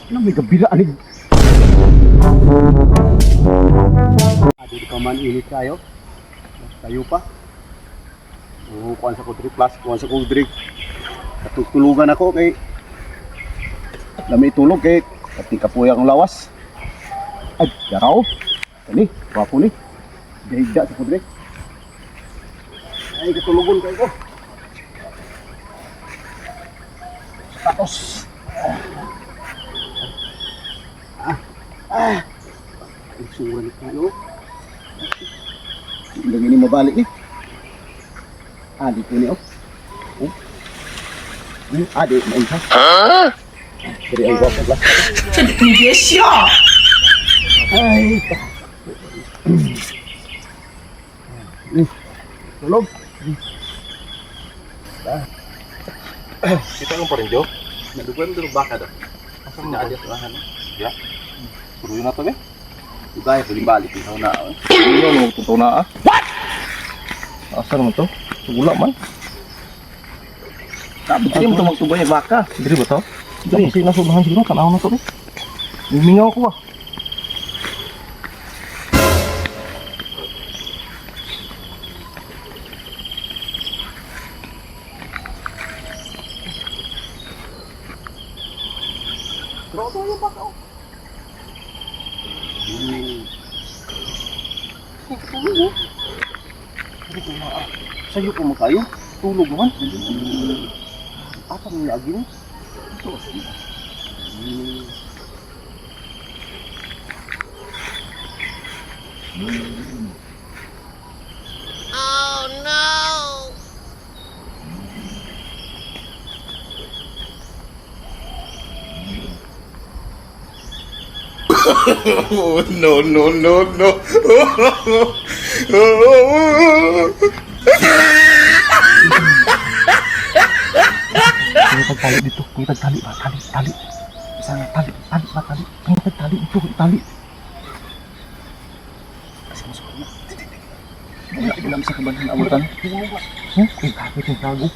Ano may gabila anig? Adi pa man init kayo. Tayo pa. Oo, kuan sa cold drink plus, kuan sa cold drink. Katutulugan ako kay lami tulog kay pati kapuya ang lawas. Ay, daraw. Kani, wapo ni. Gahigda sa cold drink. Ay, katulugon kayo ko. Sapatos. Ang sura ni kayo. Hindi ni mabalik ni. Ah, di ko ni oh. Oh. Ah, di maunsa. Ha? Diri ay wapo glass. 你别笑。 Ay. Tulog. Kita lang pa rin, Jo. Nadugan dito baka do. Asa mo na sa lahan? Ya. Puro na to be. Ibay bali balik ikaw na. Ano mo totoo na ah? What? Asa naman to? Wala man. Sabi diri mo to magtubay yung baka. Diri ba to? Diri. Kasi nasa unahan siguro, tanaw na to eh. Mingaw ko ba? Pero yung baka. Oh. Sayo ko mo kayo. Tulog man. Asa mo lagi ni? Oh, no, no, no, no. Pangitag tali dito. Pangitag tali ba? Tali, tali. Isa nga, tali, tali ba? Tali. Pangitag tali dito. Tali. Asa mo sa kuna? Wala ko lang sa kabanhan abutan. Huh? Ay, kapit yung tago.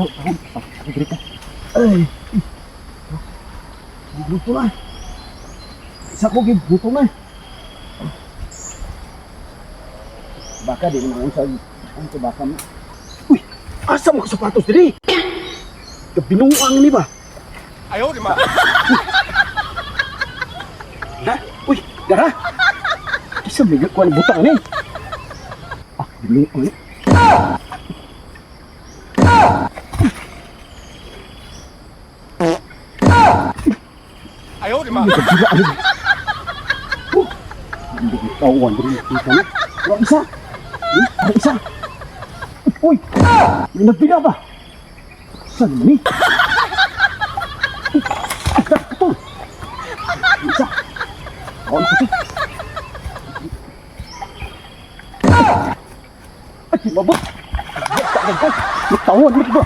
Oh, oh, oh, dito. Ay. Gusto na. Isa ko gid gusto na. Baka di naman sa ang baka mo. Uy, asa mo ka sapatos diri? Kabinuang ni ba? Ayaw, di ma. Ha? Uy, dara. Isa may kuan butang ni. Ah, binuang ni. Ayaw, di ma. Hindi ko tauhan diri kita ni. Wa isa. Ang isa. Uy! May nagpila ba? Saan naman ni? Uy, ah, ito. Isa. Ako na ito. Ay, mabot. Ay, ko. Tauhan mo ba?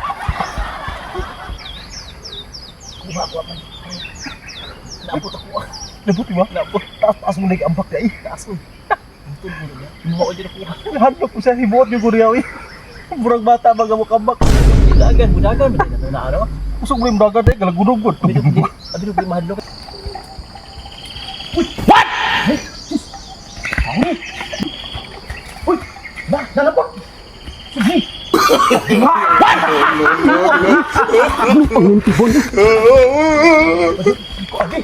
Naabot ako ah. Nabot ba? Naabot. Taas, taas mo nag-ambak ka eh. Taas mo. Mo ko din ako. Nahadlok ko sa hibuot yung guriyaw eh. Murag bata baga mo kambak. Budagan, budagan, budagan na na ano? Usog mo yung dagat eh, galagudog ko. Abi ko mahadlok. Uy! Na, nalabot! Sige! Ano pang tibon? Ko agi.